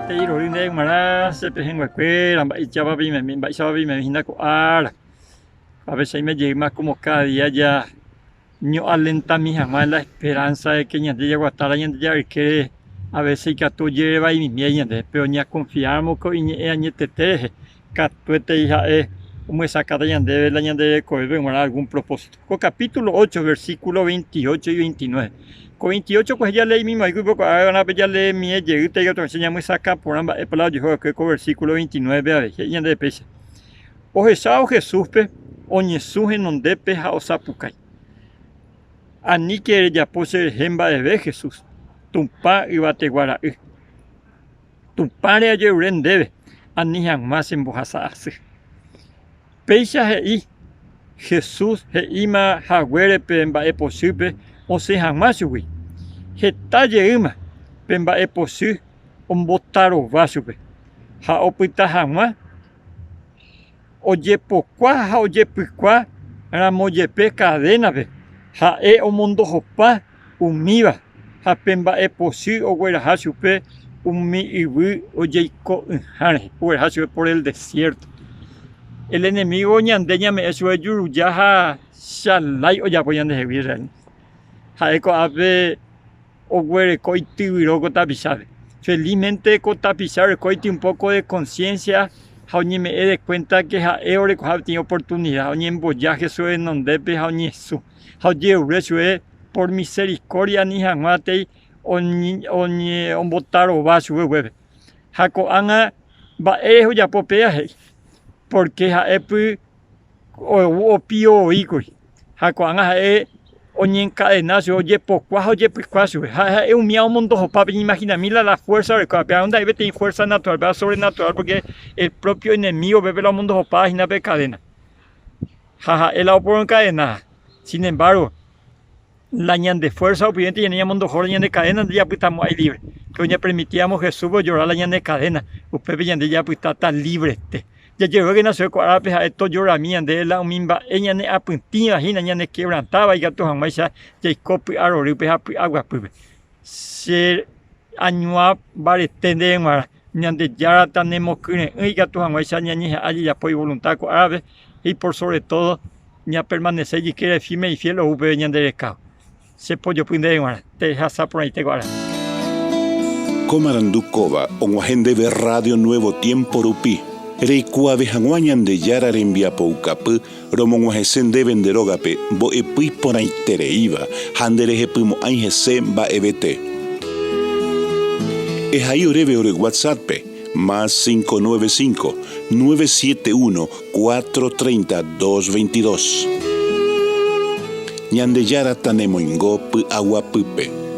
Peteĩ rory ndéve g̃uarã che pehẽnguekuéra, mba'éichapa peimemi, mba'éichapa peimemi hína ko ára. Ápe che aime jeýma como cada día ja ño'alentami hag̃ua la esperanza de que ñande jaguatára Ñandejára ykére a veces ikatu ojerevaimimiái ñande, pero ñakonfiáramo ko iñe'ẽ añetete rehe katuetei ha'e omyesakãta ñandéve la ñande rekovépe g̃uarã algún propósito. Ko capítulo 8, versículo 28 y 29. Ko 28 kuehe jaleeimimo'ãikuri pórke ko'ág̃ape jaleemie jeýta ikatu hag̃uáicha ñamyesakã porã mba'épa la ojehu va'ekue ko versículo 29-pe avei. He'i ñandéve péicha, Ohechávo Jesúspe oñesũ henondépe ha osapukái, Aníke rejapo cherehe mba'eve Jesús, Tupã Yvategua Ra'y. Tupãre ajerure ndéve ani hag̃ua chembohasa asy. Péicha he'i Jesús he'íma haguére pe mba'epochýpe osẽ hag̃ua chugui. Heta jeýma pe mba'epochy ombotarova chupe ha opyta hag̃ua Ojepokua ha ojepykua ramojepe kadénape, ha'e omondohopa umíva ha pe mba'epochy ogueraha chupe umi yvy ojeiko'ỹha rehe, ogueraha chupe por el desierto. El enemigo ñande ñame'ẽ chupe juruja ha chalái ojapo ñandehegui realmente. Ha'e ko'ápe oguereko ityvyro ko tapichápe. Felizmente ko tapicha orekóiti un poco de conciencia ha oñeme'ẽ de cuenta que ha'e orekoha peteĩ oportunidad, oñemboja Jesús renondépe ha oñesũ ha ojerure chupe por misericordia ani hag̃uátei ombotarova chupe upépe. Ha ko'ág̃a mba'érehe ojapo péva he'i, porque ha'épy ou opioíkuri ha ko'ág̃a ha'e oñenkadena chupe, ojepokua ha ojepykua chupe. Ha ha'e umíva omondohopa peñeimahinami la la fuérsa orekóva, péva ndaha'éi peteĩ fuérsa natural, péva sobrenatural pórke el propio enemigo pépe la omondohopáva hína pe kadéna. Ha ha'e la oporoenkadenáva. Sin embargo, la ñande fuérsa rupivénte ñande ñamondoho la ñane kadéna ndajapytamo'ãi lívre. Péro ñapermitíramo Jesúspe ojora la ñane kadéna, upépe ñande japytáta livrete. Jajerurékena chupe ko árape ha'e tojorami ñandéve la umi mba'e ñane apytĩva hína ñane kevrantáva ikatu hag̃uáicha jaiko py'arorýpe ha py'aguapýpe. Che añuã mbarete ndéve g̃uarã, Ñandejára tanemokyre'ỹ ikatu hag̃uáicha ñañeha'ã jajapo ivolunta ko árape y por sobre todo ñapermanese ijykére firme y fiel ou peve ñande rekávo. Che pojopy ndéve g̃uarã, tehasa porãite ko ára. Ko marandu kóva og̃uahẽ ndéve Radio Nuevo Tiempo rupi. Reikuaave hag̃ua Ñandejára rembiapoukapy romog̃uahẽse ndéve nde rógape mbo'epy iporãitereíva ha nderehepymo'ãi hese mba'evete. Ehai oréve ore WhatsApp-pe, más 595, 971 430 222. Ñandejára tanemoingo py'aguapýpe.